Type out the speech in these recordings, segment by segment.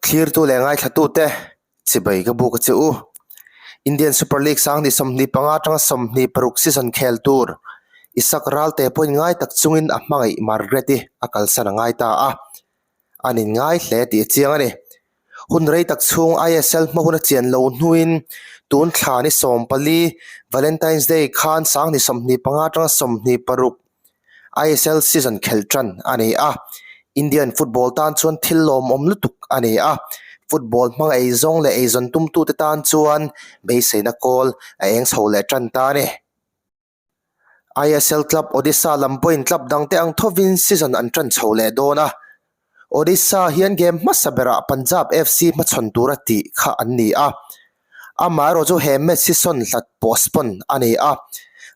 Thlirtu leh ngaithlatute chibai ka buk a che u. Indian Super League sang ni 25 atanga 26 season khel tur Isak Ralte pawhin ngai tak chungin a hmangaih Margaret-i a kalsan a ngai ta a, an inngai hle tih a chiang a ni. Hun rei tak chhung ISL hma hun a chian lo hnuin tun thla ni 14 Valentine's Day khan sang ni 25 atanga 26 ISL season khelh tan a ni a, Indian football tan chuan thil lawmawm lutuk a ni a, football hmang eizawng leh eizawn tumtute tan chuan beiseina kawl a eng chho leh tan ta a ni. ISL club Odisha lam pawhin club dangte ang thovin season an tan chho leh dawn a, Odisha hian game hmasa berah Punjab FC hmachhawn tura tih kha an ni a. Amaherawh chu he match hi sawn hlat postpone a ni a,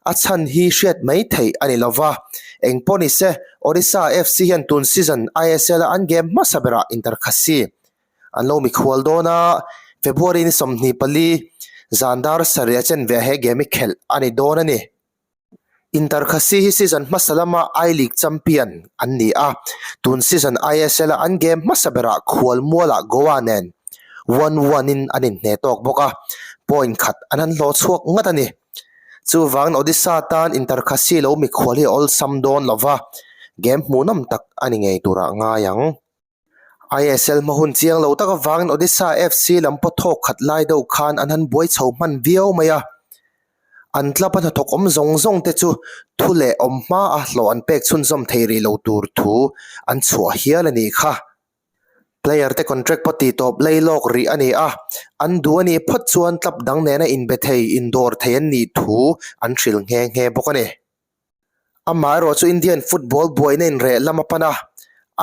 a chhan hi hriat mai theih a ni lova. Engpawh ni se, Odisha FC hian tun season ISL a an game hmasa berah Inter Khasi an lo mikhual dawn a, February ni 24 zan dar sarih a chen ve he game hi khelh a ni dawn a ni. Inter Khasi hi season hmasa lama I-League champion an ni a, tun season ISL-a an game hmasa berah khualmualah Goa nen one one in an inhne tawk bawk a, point khat an han hlawh chhuak ngat a ni. Chuvangin Odisha tan Inter Khasi lo mikhual hi a awlsam dawn lova, game hmuhnawm tak a ni ngei turah ngai ang. ISL hma hun chiang lo tak avangin Odisha FC lam pawh thawk khat lai deuh khan an han buai chho hman viau mai a. An club a hnathawk awm zawng zawng te chu thu leh awm hma a hlawh an pek chhunzawm thei rih lo tur thu an chhuah hial a nih kha. Player te contract pawh tih tawp lei lawk rih a ni a, an duh a nih phawt chuan club dang nena inbe thei, indawr thei an nih thu an hrilh nghe nghe bawk a ni. Amaherawh chu Indian football buaina inreh lam a pan a,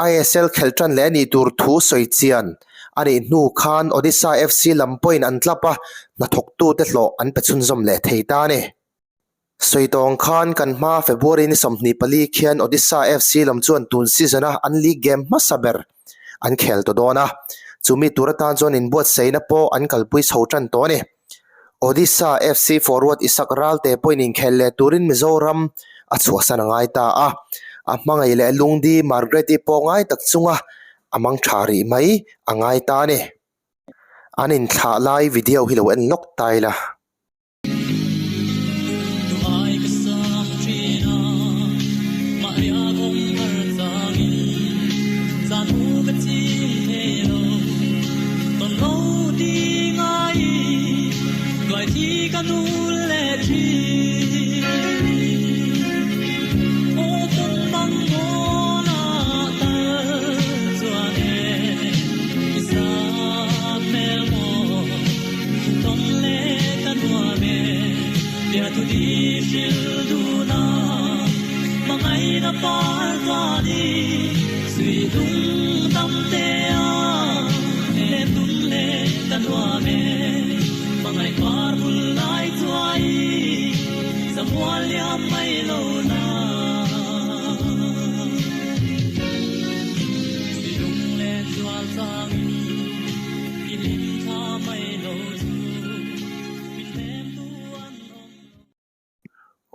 ISL khelh tan leh a nih tur thu sawi chian a nih hnu khan Odisha FC lam pawhin an tlap a, hnathawktute hlawh an pe chhunzawm leh thei ta a ni. Sawi tawng khan kan hma February ni 24 khian Odisha FC lam chuan tun season-a an league game hmasa ber an khel tawh dawn a, chumi tur atan chuan inbuatsaihna pawh an kalpui chho tan tawh a ni. Odisha FC forward Isak Ralte pawhin inkhel leh turin Mizoram a chhuahsan a ngai ta a, a hmangaih leh lungdi Margaret-i pawh ngai tak chunga a mang tha rih mai a ngai ta a ni. An inthlah lai video hi lo en lawk ta ila.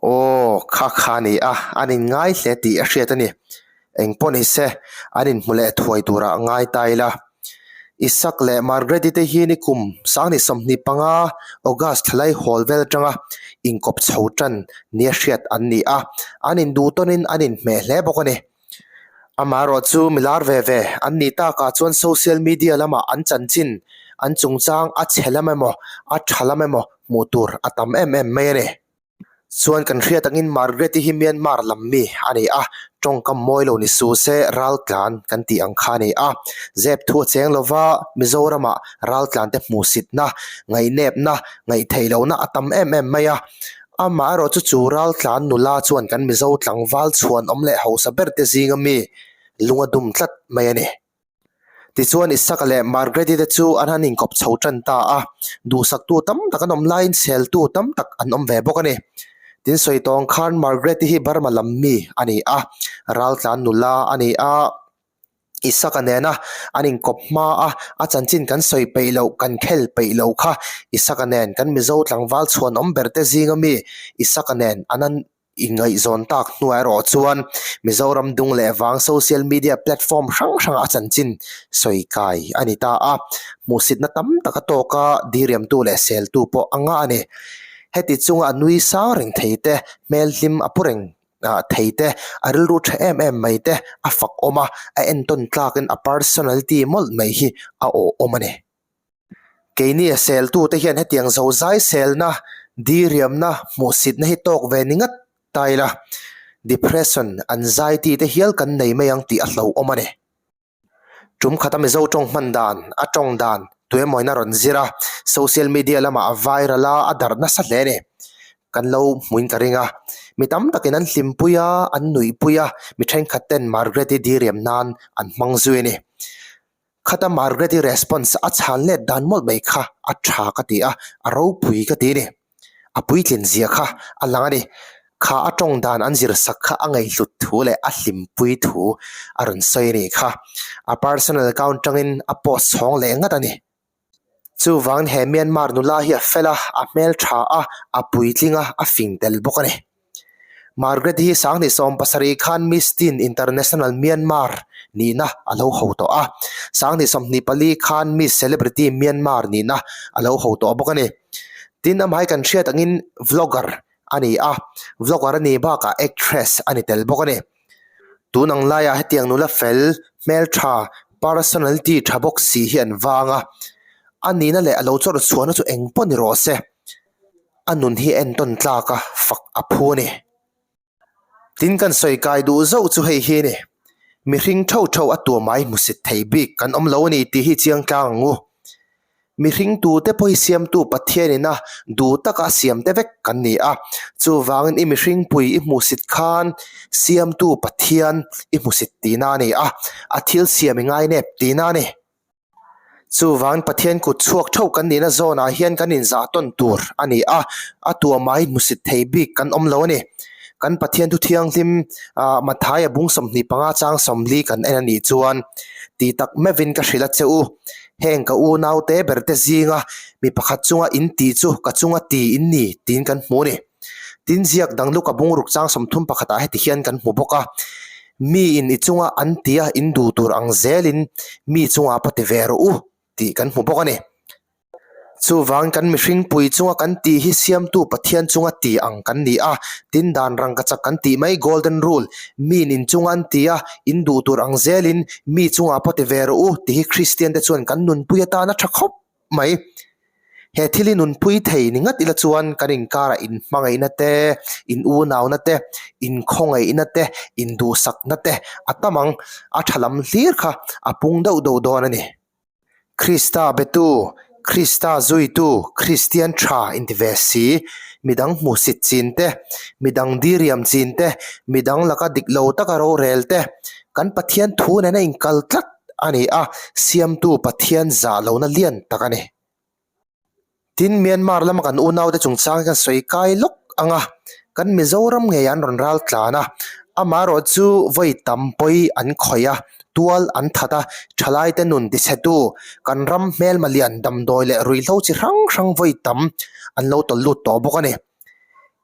Aw, kha kha a ni a, an inngai hle tih a hriat a ni. Engpawh ni se, an inhmu leh thuai turah ngai ta ila. Isak leh Margaret-i te hi nikum sangni 25 August thalai hawl vel atanga inkawp chho tan nia hriat an ni a, an induh tawnin an inhmeh hle bawk a ni. Amaherawh chu milar ve ve an nih takah chuan social media lamah an chanchin, an chungchang a chhe lam emaw a tha lam emaw hmuh tur a tam em em mai a ni. Chuan kan hriat angin Margaret-i hi Myanmar lam mi a ni a, tawngkam mawi lo ni su se raltlan kan tih ang kha a ni a. Zep thu a cheng lova Mizoramah raltlante hmuhsitna, ngaihnepna, ngaihtheih lohna a tam em em mai a. Amaherawh chu chu raltlan nula chuan kan Mizo tlangval chhuanawm leh hausa berte zinga mi lung a dum tlat mai a ni. Tichuan Isaka leh Margaret-i te chu an han inkawp chho tan ta a, duhsaktu tam tak an awm laiin seltu tam tak an awm ve bawk a ni. Tin sawi tawng khan Margaret-i hi Burma lam mi a ni a, raltlan nula a ni a, Isaka nena an inkawp hma a, a chanchin kan sawi peih loh, kan khel peih loh kha Isaka nen kan Mizo tlangval chhuanawm ber te zinga mi Isaka nen an an. Inngaihzawn tak hnuah erawh chuan Mizoram dung leh vang social media platform hrang hrangah a chanchin sawi kai a ni ta a, hmuhsitna tam tak a tawk a, diriamtu leh seltu pawh a ngah a ni. Heti chunga a nui sang reng thei te, hmel hlim a pu reng thei te, a rilru tha em em mai te a fak awm a, a entawn tlakin a personality mawlh mai hi a awhawm a ni. Keini a seltute hian hetiang zozai selna, diriamna, hmuhsitna hi tawk ve ni ngat ta ila, depression, anxiety te hial kan nei mai ang tih a hlauhawm a ni. Tum khata Mizo tawng hman dan, a tawng dan tuemawin a rawn zir a, social media lamah a viral a, a darh nasa hle a ni. Kan lo hmuin ka ring a, mi tam takin an hlimpui a, an nuihpui a, mi thenkhat ten Margaret-i diriam nan an hmang zui a ni. Khata Margaret-i response a chhan let dan mawlh mai kha a tha ka ti a, a ropui ka ti a ni. A puitlin zia kha a lang a ni. Kha a tawng dan an zir sak kha a ngaihhlut thu leh a hlimpui thu a rawn sawi a nih kha. A personal account tangin a post chhawng leh ngat a ni. Chuvangin he Myanmar nula hi a fel a, a hmeltha a, a puitling a, a fing tel bawk a ni. Margaret hi Sanghnih 70 khan Miss Teen International Myanmar nihna a lo ho tawh a, Sanghnih 24 khan Miss Celebrity Myanmar nihna a lo ho tawh bawk a ni. Tin, amah hi kan hriat angin vlogger a ni a, vlogger a nih bakah actress a ni tel bawk a ni. Tun ang laiah hetiang nula fel, hmeltha, personality tha bawk si hi an vang a, a nihna leh a lo chawrh chhuahna chu eng pawh ni rawh se. A nun hi entawn tlak a fak a phu a ni. Tin kan sawi kai duh zauh chu hei hi a ni. Mihring theuh theuh a tuamai hmusit thei bik kan awm lo a ni tih hi chiang tlang ang u. Mihring tute pawh hi siamtu Pathianin a duh taka a siam te vek kan ni a. Chuvangin i mihring pui i hmuhsit khan siamtu Pathian i hmusit tihna a ni a, a thil siam i ngainep tihna a ni. Chuvang Pathian kut chhuak theuh kan nihna zawnah hian kan inzah tawn tur a ni a, a tuamah hi hmusit thei bik kan awm lo a ni. Kan Pathian thu thianghlim ah Mathaia bung 25 chang 40 kan en a nih chuan ti tak meuhin ka hrilh a che u, heng ka unaute berte zinga mi pakhat chunga in tih chu ka chunga ti in ni tiin kan hmu a ni. Tin ziak dang luka bungruk chang 30 pakhatah heti hian kan hmu bawk a, Mi in i chunga an tia in duh tur ang zelin mi chungah pawh ti ve rawh u tih kan hmu bawk a ni. Chuvang kan mihring pui chunga kan tih hi siamtu Pathian chunga ti ang kan ni a, tin dan rangkachak kan tih mai golden rule, mi in in chunga an tia in duh tur ang zelin mi chungah pawh ti ve rawh u tih hi Kristian te chuan kan nunpui atan a tha khawp mai. He thil hi nunpui thei ni ngat ila chuan kan inkarah inhmangaihna te, in unauna te, inkhawngaihna te, induhsakna te a tam ang. A tha lam hlir kha a pung deuh deuh dawn a ni. Krista betu, Krista zuitu, Kristian tha inti ve si, midang hmuhsit chin te, midang diriam chin te, midang laka dik lo taka rorel te, kan Pathian thu nena inkal tlat a ni a, siamtu Pathian zah lohna lian tak a ni. Tin, Myanmar lama kan unaute chungchang hi kan sawi kai lawk ang a, kan Mizoram ngei an rawn ral tlan a, amaherawh chu vawi tam pawi an khawih a, tual an that a, thalaite nun tichhetu kan ram hmelma lian damdawi leh ruihhlo chi hrang hrang vawi tam an lo tawlh lut tawh bawk a ni.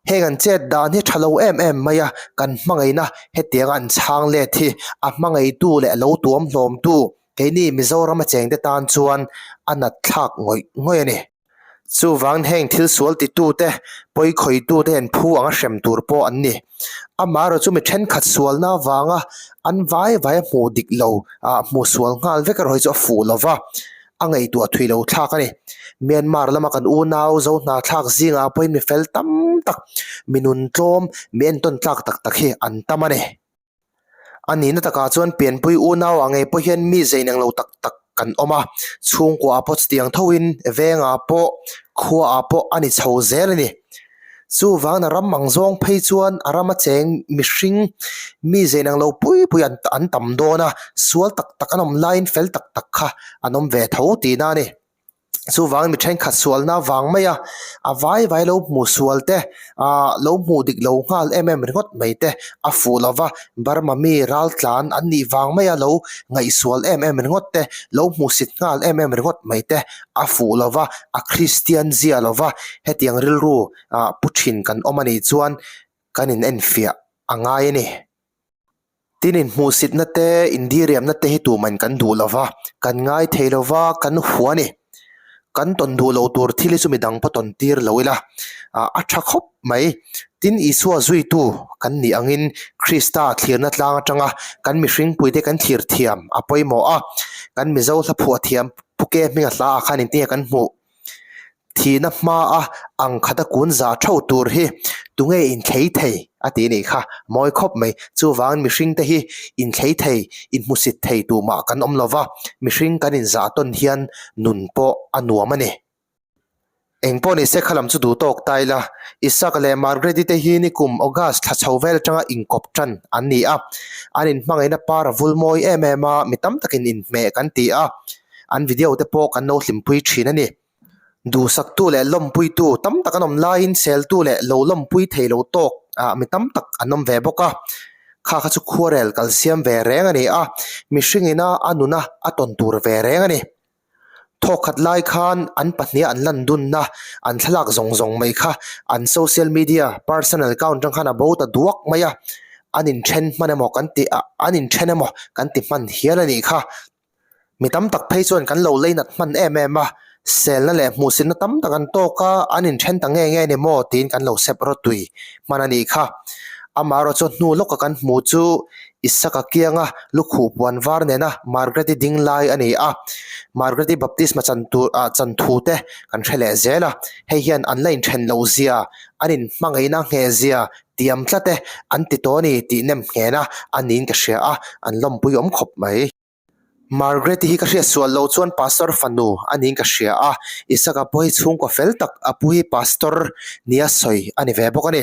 Heng an chet dan hi tha lo em em mai a, kan hmangaihna hetianga an chhang let hi a hmangaihtu leh a lo tuam hlawmtu keini Mizoram a chengte tan chuan a nat thlak ngawih ngawih a ni. Chuvangin heng thil sual titute, pawi khawitute hian phu anga hrem tur pawh an ni. Amaherawh chu mi thenkhat sualna avanga an vai vai a hmuh dik lo, ah hmuh sual nghal vek erawh hi chu a fuh lo va. a ngaihtuah thui lo thlak a ni. Myanmar lama kan unau zo hna thlak zingah pawhin mi fel tam tak, mi nun tlawm, mi entawn tlak tak tak hi an tam a ni. A nihna takah chuan pianpui unau ah ngei pawh hian mi zei neng lo tak tak kan awm a, chhungkua ah pawh chutiang thoin vengah pawh khua ah pawh a ni chho zel a ni. Chuvangin a ram ang zawng phei chuan a rama cheng mihring mi zei nang lo pui pui an an tam dawn a, sual tak tak an awm laiin fel tak tak kha an awm ve tho tihna a ni. Chuvangin mi thenkhat sualna vang mai a, a vai vai lo hmu sual te, ah lo hmuh dik lo nghal em em ringawt mai te a fuh lo va, Burma mi raltlan an nih vang mai a lo ngaihsual em em ringawt te, lo hmuhsit nghal em em ringawt mai te a fuh lo va, a Kristian zia lo va, hetiang rilru ah pu thin kan awm a nih chuan. kan in enfiah a ngai a ni. Tin inhmuhsitna te, indiriamna te hi tuman kan duh lo va, kan ngai thei lo va, kan hua a ni. Kan tawn duh lo tur thil hi chu midang pawh tawn tir lo ila, a tha khawp mai. Tin Isua zuitu kan nih angin Krista thlirna tlang atanga kan mihringpuite kan thlir thiam a pawimawh a, kan Mizo hla phuah thiam Puke hminga hla ah khan intinge kan hmuh. Thihna hmaa ang khata kun za theuh tur hi tunge inthlei thei a tih nih kha mawi khawp mai. Chuvangin mihring te hi inthlei thei, inhmusit thei tumah kan awm lova, mihring kan inzah tawn hian nun pawh a nuam a ni. Eng pawh nise kha lam chu duh tawk ta ila, Isaac leh Margaret-i te hi nikum August thla chho vel atanga inkawp tan an ni a, an inhmangaihna par a vul mawi em em a, mi tam takin inhmeh kan ti a. An video te pawh kan lo hlimpui thin a ni. Duhsaktu leh lawmpuitu tam tak an awm laiin seltu leh lo lawmpui thei lo tawk ah mi tam tak an awm ve bawk a. Kha kha chu khuarel kal siam ve reng a ni a, mihring ina a nuna a tawn tur ve reng a ni. Thawkkhat lai khan an pahniha an lan dunna an thlalak zawng zawng mai kha an social media personal account atang khan a bo ta duak mai a, an inthen hman emaw kan ti ah an inthen emaw kan ti hman hial a nih kha. Mi tam tak phei chuan kan lo leinat hman em em a, selna leh hmuhsitna tam tak an tawk a, an inthen ta nge nge ni maw tiin kan lo sep rawtui hman a nih kha. Amaherawh chu hnu lawka kan hmuh chu Isaka kianga lukhuh puan var nena Margaret-i ding lai a ni a, Margaret-i baptisma chan tur ah chan thu te kan hre leh zel a, hei hian an la inthen loh zia, an inhmangaihna ngheh zia tiam tlat e an ti tawh a ni tih nem nghena a niin ka hria a, an lawmpui awm khawp mai. Margaret-i hi ka hriat sual loh chuan Pastor fanu a niin ka hria a, Isaka pawh hi chhungkaw fel tak a pu hi Pastor nia sawi a ni ve bawk a ni.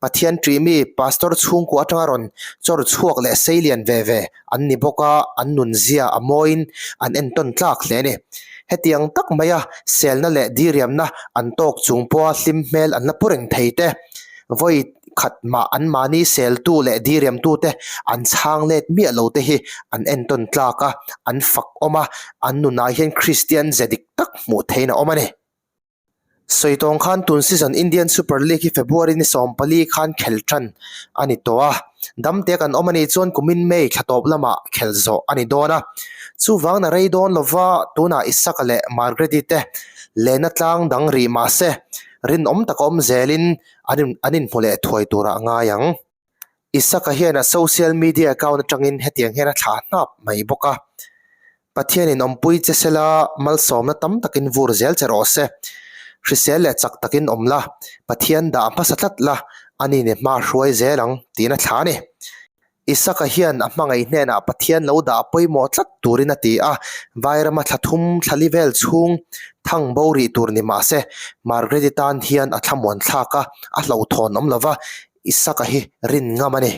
Pathian ṭih mi Pastor chhungkua atanga rawn chawr chhuak leh sei lian ve ve an ni bawk a, an nunzia a mawiin an entawn tlak hle a ni. Hetiang tak maia selna leh diriamna an tawk chung pawha hlim hmel an la pu reng thei te, vawi khat mah anmahni seltu leh diriamtute an chhang let miah lo te hi an entawn tlak a, an fak awm a, an nunah hian Kristian ze dik tak hmuh theihin a awm a ni. Sawi tawng khan tun season Indian Super League hi February ni 14 khan khel tan a ni tawh a, damte kan awm a nih chuan kumin May thla tawp lamah khel zawh a ni dawn a. Chuvang na rei dawn lova tunah Isaka leh Margaret-i te lehna tlang dang rih mah se rinawm taka awm zelin an in an inhmu leh thuai turah a ngai ang. Isaka hian a social media account atangin hetiang hian a thlah hnap mai bawk a, Pathianin awmpui che sela malsawmna tam takin vur zel che rawh se. Hrisel leh chak takin awm la, Pathian dah hmasa tlat la, ani ni hma hruai zel ang tiin a thlah a ni. Isaka hian a hmangaih hnenah Pathian lo dah pawimawh tlat turin a ti a, Vairama thla thum thla li vel chhung thang bo rih tur ni mah se, Margaret-i tan hian a thlamuan thlak a, a hlauhthawn awm lova, Isaka hi rin ngam a ni.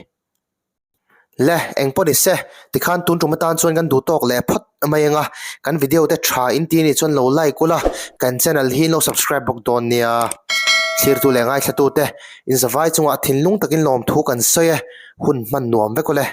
Le, eng pawh ni se, tikhan tun tum atan chuan kan duh tawk leh phawt mai ang a, kan video te tha in ti anih chuan lo like ula, kan channel hi in lo subscribe bawk dawn nia. Thlirtu leh ngaithlatute, inzavai chungah thinlung takin lawmthu kan sawi e, hun hman nuam vek ule.